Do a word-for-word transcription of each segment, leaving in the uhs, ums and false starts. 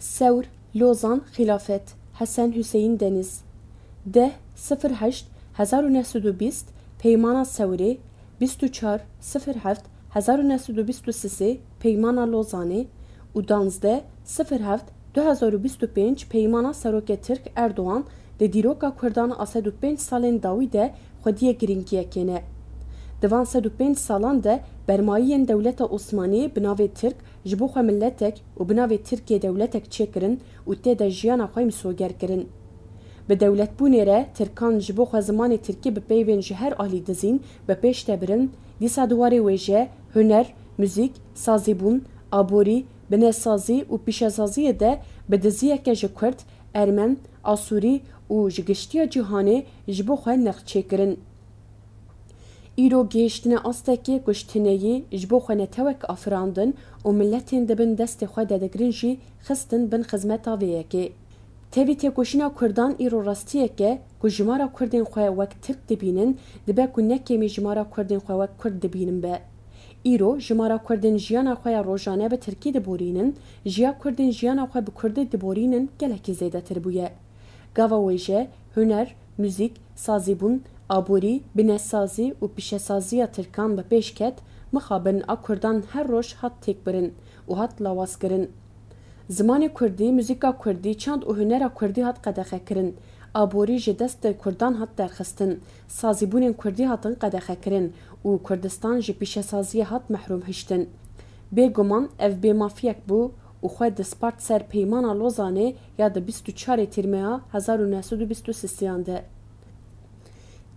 Sewr, Lozan, Xilafet, Hesen Hüseyin Deniz. Deh sifir heşt hezar û neh sed û bîst, Peymana Sewrê, bîst û çar sifir heft hezar û neh sed û bîst û sisê, Peymana Lozanê û danzdeh sifir heft du hezar û bîst û pênc, Peymana Serokê Tirk Erdogan, di dîroka Kurdan a sed û pênc salên dawî de xwediyê girîngiyekê ne. Di van sed û pênc salan de bermayiyên dewleta Osmanî bi navê Tirk ji bo xwe miletek û bi navê Tirkiyê dewletek çêkirin û tê de jiyana xwe misoger kirin. Bi dewletbûnê re Tirkan ji bo xwe zimanê Tirkî bi peyvên ji her alî dizîn, bi pêş de birin, dîsa di warê wêje, huner, muzîk, sazîbûn, aborî, binesazî û pîşesaziyê de bi diziyeke ji Kurd, Ermen, Asûrî û ji giştiya cîhanê ji bo xwe nirx çêkirin. Îro gihiştine astekê ku ji tineyî ji bo xwe netewek afirandin û miletên di bin destê xwe de digirin jî xistin bin xizmeta vê yekê. Tevî têkoşîna Kurdan îro rastiyek e ku jimara Kurdên xwe wek Tirk dibînin, dibe ku ne kêmî jimara Kurdên xwe wek Kurd dibînin be. Îro jimara Kurdên jiyana xwe ya rojane bi Tirkî diborînin, ji ya Kurdên jiyana xwe bi Kurdî diborînin gelekî zêdetir bûye. Gava wêje, huner, muzîk, sazîbûn, aborî, binesazî û pîşesaziya Tirkan bi pêş ket, mixabin a Kurdan her roj hat têkbirin û hat lawazkirin. Zimanê Kurdî, muzîka Kurdî, çand û hunera Kurdî hat qedexekirin. Aborî ji destê Kurdan hat derxistin. Sazîbûnên Kurdî hatin qedexekirin û Kurdistan ji pîşesaziyê hat mehrûm hiştin. Bêguman ev bêmafiyek bû û xwe dispart ser Peymana Lozanê ya di bîst û çarê Tîrmeya hezar û neh sed û bîst û sêyan de.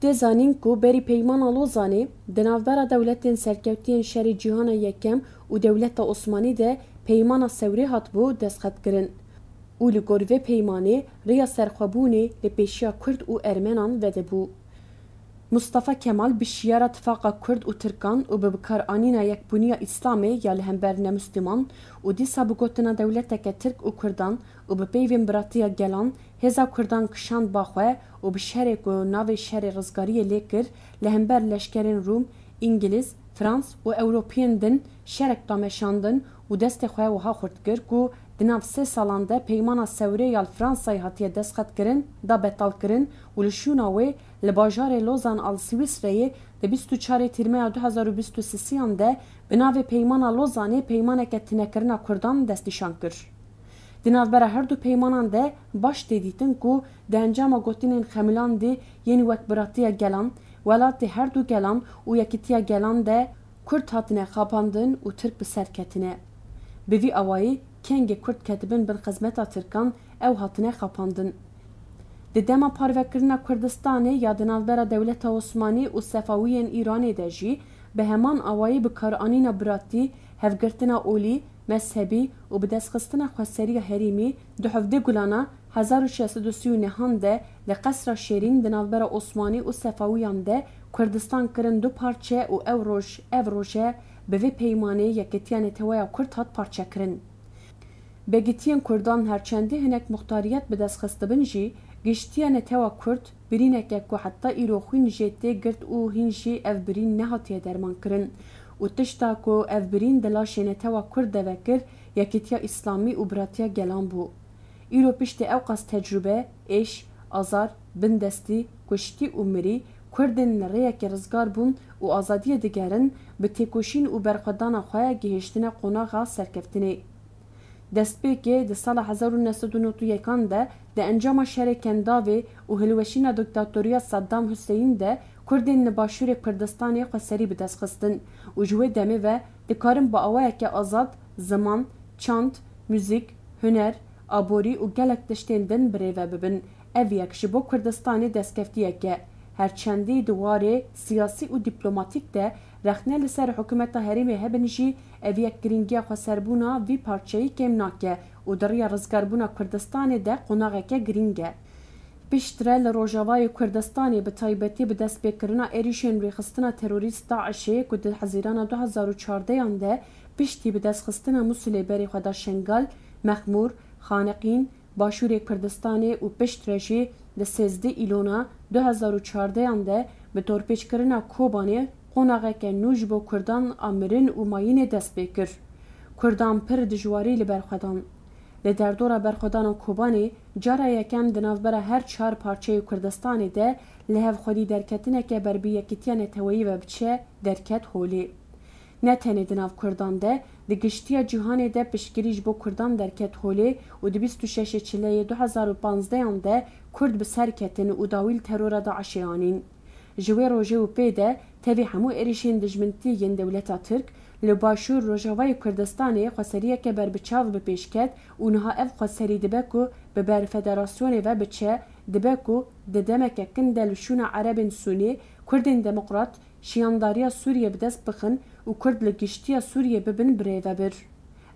Tê zanîn ku berî Peymana Lozanê di navbera dewletên serkewtiyên şerê cîhana yekem û dewleta Osmanî de Peymana Sewrê hatibû destxetkirin û li gor vê peymanê rêya serxwebûnê li pêşiya Kurd û Ermenan vedibû. Mustafa Kemal bi şiyara tifaqa Kurd û Tirkan û bi bikaranîna yekbûniya Îslamê ya li hember nemusliman û dîsa bi gotina dewleteke Tirk û Kurdan û bi peyvên biratiya gelan, hêza Kurdan kişand ba xwe û bi şerê ku navê şerê rizgariyê lê kir, li hember leşkerên Rûm, Îngiliz, Frans û Ewropiyên din şerek dameşandin û destê xwe wiha xurt kir ku di nav sê salan de Peymana Sewrê ya li Fransayê hatiye destxetkirin, da betalkirin û li şûna wê li bajarê Lozan a li Swîsreyê di bîst û çarê Tîrmeya du hezar û bîst û sêyan de bi navê Peymana Lozanê peymaneke tinekirina Kurdan destnîşan kir. Di navbera her du peymanan de baş tê dîtin ku di encama gotinên xemilandê yên wek biratiya gelan, welatê her du gelan û yekîtiya gelan de Kurd hatine xapandin û Tirk bi ser ketine. Bi vî awayî kengê Kurd ketibin bin xizmeta Tirkan, ew hatine xapandin. Di dema parvekirina Kurdistanê ya di navbera dewleta Osmanî û Sefawiyên Îranê de jî bi heman awayî bikaranîna biratî, hevgirtina olî, mezhebî û bidestxistina xweseriya herêmî di hevdeh Gulana hezar û şeş sed û sî û nehan de li Qesra Şêrîn di navbera Osmanî û Sefawiyan de Kurdistan kirin du parçe û ew roj, ev roje bi vê peymanê yekîtiya neteweya Kurd hat parçekirin. Begitiyên Kurdan her çendî hinek muxtariyet bi dest xistibin jî, giştiya netewa Kurd birîneke ku heta îro xwîn jê tê girt û hîn jî ev birîn nehatiye dermankirin û tişta ku ev birîn di laşê netewa Kurd de vekir, yekîtiya Îslamî û biratiya gelan bû. Îro piştî ewqas tecrûbe, êş, azar, bindestî, kuştî û mirî, Kurdên li rêyekê rizgar bûn û azadiyê digerin, bi têkoşîn û berxwedana xwe gihiştine qonaxa serkeftinê. Destpêkê di sala hezar û neh sed û nod û yekan de di encama şerê Kendavê û hilweşîna dîktatoriya Saddam Huseyîn de Kurdên li Başûrê Kurdistanê xweserî bi dest xistin û ji wê demê ve dikarin bi awayeke azad ziman, çand, muzîk, huner, aborî û gelek tiştên din birêve bibin. Ev yek ji bo Kurdistanê destkeftiyek e. Her çendî di warê siyasî û dîplomatîk de rexne li ser hikûmeta herêmê hebin jî, ev yek girîngiya xweserbûna vî parçeyî kêm nake û di riya rizgarbûna Kurdistanê de qonaxeke girîng e. Piştre li Rojavayê Kurdistanê, bi taybetî bi destpêkirina êrîşên rêxistina terorîst DAIŞê ku di Hezîrana du hezar û çardeyan de piştî bi destxistina Mûsilê berê xwe da Şengal, Mexmûr, Xaneqîn, Başûrê Kurdistanê û piştre jî di sêzdeh Îlona du hezar û çardeyan de bi dorpêçkirina Kobanê qonaxeke nû ji bo Kurdan a mirin û mayînê dest pê kir. Kurdan pir dijwarî li ber xwe dan. Li derdora berxwedana Kobanê cara yekem di navbera her çar parçeyê Kurdistanê de li hev xwedî derketineke ber bi yekîtiya neteweyî ve biçe derket holê. Ne tenê di nav Kurdan de, di giştiya cîhanê de piştgirî ji bo Kurdan derket holê û di bîst û şeşê Çileyê du hezar û panzdehan de Kurd bi ser ketin û dawî li terora DAIŞê anîn. Ji wê rojê û pê de tevî hemû êrişên dijmintî yên dewleta Tirk li başûr rojavayê Kurdistanê xweseriyeke berbiçav bi pêş ket û niha ev xweserî dibe ku bi ber federasyonê ve biçe, dibe ku di demeke kin de li şûna Erebên Sûnî, Kurdên Demokrat, şiyandariya Sûriyê bi dest bixin û Kurd li giştiya Sûriyê bibin birêvebir.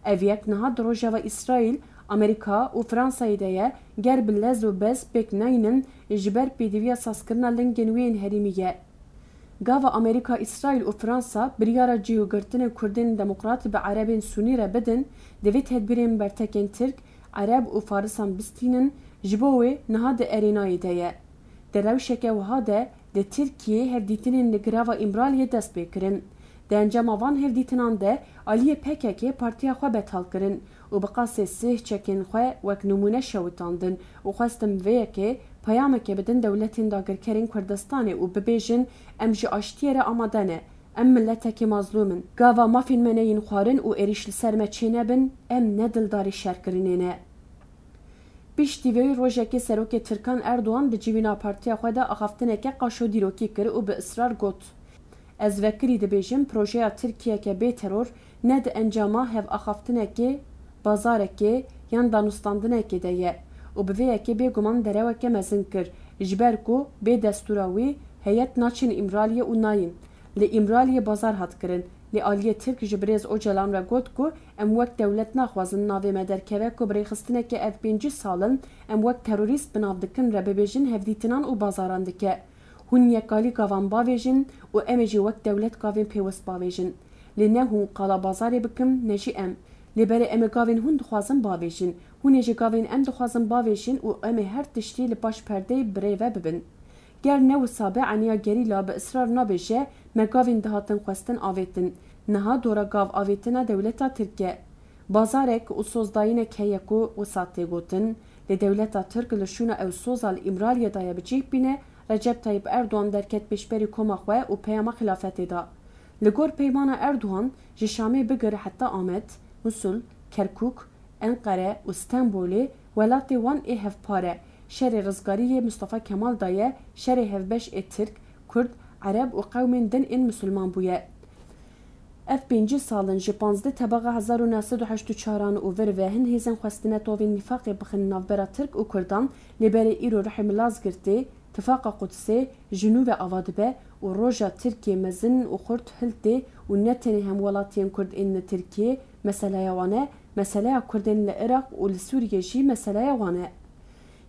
Ev yek niha di rojeva Îsraîl, Amerîka û Fransayê de ye, ger bi lez û bez pêk nayînin, ji ber pêdiviya sazkirina lingên wê yên herêmî ye. Gava Amerîka, Îsraîl û Fransa biryara cihûgirtinên Kurdên Demokrat bi Erebên Sûnî re bidin, divê tedbîrên bertekên Tirk, Ereb û Farisan bistînin, ji bo wê niha di erênayê de ye. Di rewşeke wiha de, di Tirkiyê hevdîtinên li girava Îmraliyê dest pê kirin. Di encama van hevdîtinan de aliyê P K K partiya xwe betal kirin û bi qasê sih çekên xwe wek nimûne şewitandin û xwestin bi vê yekê peyamekê bidin dewletên dagirkerên Kurdistanê û bibêjin, em ji aştiyê re amade ne, em miletekî mazlûm in. Gava mafên me neyên xwarin û êrîş li ser me çênebin, em ne dildarî şerkirinê ne. Piştî vê rojekê serokê Tirkan Erdogan di civîna partiya xwe de axaftineke qaşo dîrokî kir û bi israr got, Ez vekirî dibêjim, projeya Tirkiyeke bê teror ne di encama hevaxaftinekê, bazarekê yan danûstandinekê de ye û bi vê yekê bêguman dereweke mezin kir, ji ber ku bê destûra wî heyet naçin Îmraliyê û nayîn. Li Îmraliyê bazar hat kirin. Lê aliyê Tirk ji birêz Ocalan re got ku, Em wek dewlet naxwazin navê me derkeve ku bi rêxistineke ev pêncî sal in em wek terorîst bi nav dikin re bibêjin hevdîtinan û bazaran dike. Hûn yek alî gavan bavêjin û em ê jî wek dewlet gavên pêwist bavêjin. Lê ne hûn qala bazarê bikin, ne jî em. Lê berê em ê gavên hûn dixwazin bavêjin. Hûn ê jî gavên em dixwazin bavêjin û em ê her tiştî li paş perdeyê birêve bibin. Ger ne wisa be, eniya gerîla bi israr nabêje, me gavên dihatin xwestin avêtin. Niha dora gav avêtina dewleta Tirk e. Bazarek û sozdayînek heye ku wisa tê gotin, lê dewleta Tirk li şûna ew soza li Îmraliyê daye bi cih bîne, Recep Tayyip Erdogan derket pêşberî koma xwe û peyama xilafetê da. Li gor peymana Erdogan, ji Şamê bigir heta Amed, Musul, Kerkûk, Enqere û Stenbolê welatê wan ê hevpar e. Şerê rizgarî yê Mustafa Kemal daye, şerê hevbeş ê Tirk, Kurd, Ereb û qewmên din ên misilman bûye. Ev pêncî sal in ji panzdeh Tebaxa hezar û neh sed û heşt û çaran û vir ve hin hêzên xwestine tovên nîfaqê bixin navbera Tirk û Kurdan, lê berê îro ruhê Milazgirtê, Tifaqa Qudsê, ji nû ve ava dibe û roja Tirkiyê mezin û xurt hiltê û ne tenê hemwelatiyên Kurd ên li Tirkiyê meseleya wan e, meseleya Kurdên li Iraq û li Sûriyê jî meseleya wan e.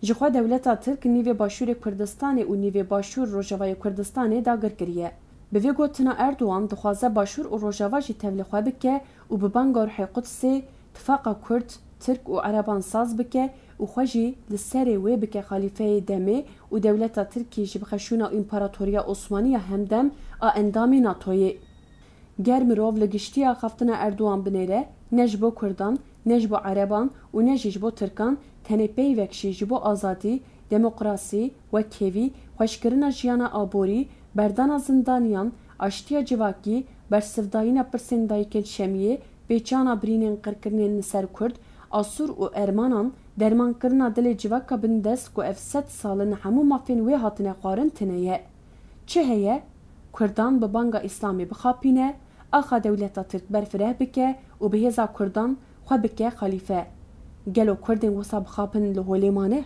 Jixwe dewleta Tirk nîvê başûrê Kurdistanê û nîvê başûr rojavayê Kurdistanê dagir kiriye. Bi vê gotina Erdogan dixwaze başûr û rojava jî tevlê xwe bike û bi banga ruhê Qudsê, tifaqa Kurd, Tirk û Ereban saz bike û xwe jî li serê wê bike xalîfeyê demê û dewleta Tirkiyê jî bixe şûna Împaratoriya Osmanî ya hemdem a endamê NATOyê. Ger mirov li giştî axaftina Erdogan binêre, ne ji bo Kurdan, ne ji bo Ereban û ne jî ji bo Tirkan, tenê peyvek jî ji bo azadî, demokrasî, wekhevî, xweşkirina jiyana aborî, berdana zindaniyan, aştiya civakî, bersivdayîna pirsên dayikên Şemiyê, pêçana birînên qirkirinên li ser Kurd, Asûr û Ermanan, dermankirina dilê civaka bindest ku ev sed sal in hemû mafên wê hatine xwarin tune ye. Çi heye? Kurdan bi banga Îslamê bixapîne, axa dewleta Tirk berfireh bike û bi hêza Kurdan xwe bike xalîfe. Gelo Kurdên wisa bixapin li holê mane?